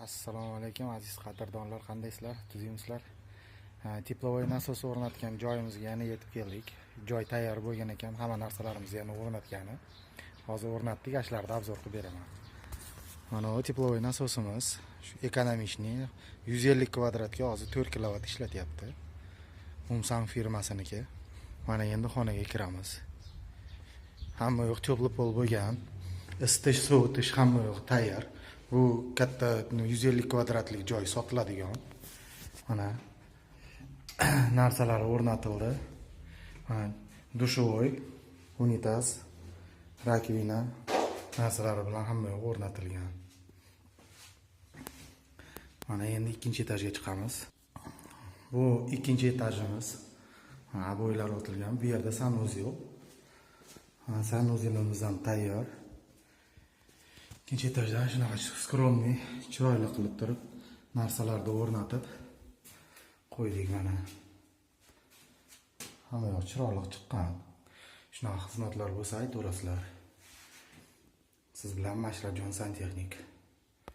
Assalomu alaykum, aziz qadrdonlar, qandaysizlar, tuzukmisizlar? Тепловой nasos o'rnatgan joyimizga yana yetib keldik. Joy tayyor bo'lgan ekan, hamma narsalarimizni yana o'rnatgani. Hozir o'rnatdik, shularni обзор qilib beraman. Mana bu тепловой nasosimiz, shu экономичный, 150 kvadratga hozir 4 kilovat ishlatyapti. Umsan firmasiniki. Mana endi xonaga kiramiz. Hamma yoq теплый pol bo'lgan. Isitish, sovutish, hamma yoq tayyor. Bu katta 150 kvadratlik joy sotiladigan. Mana narsalar o'rnatildi. Mana душевой, unitaz, раковина narsalari bilan hamma yoq o'rnatilgan. Mana endi ikkinchi etajga chiqamiz. Bu ikkinchi etajimiz. Mana обои lar otilgan. Bu yerda санузел. Mana санузел imiz ham tayyor. Ikkinchi etajda shunaqa скромный, chiroyli qilib turib narsalarni o'rnatib qo'ydik mana. Hamma yoq chiroyli chiqqan. Shunaqa xizmatlar bo'lsa, aytaverasizlar. Siz bilan Mashrabjon santexnik.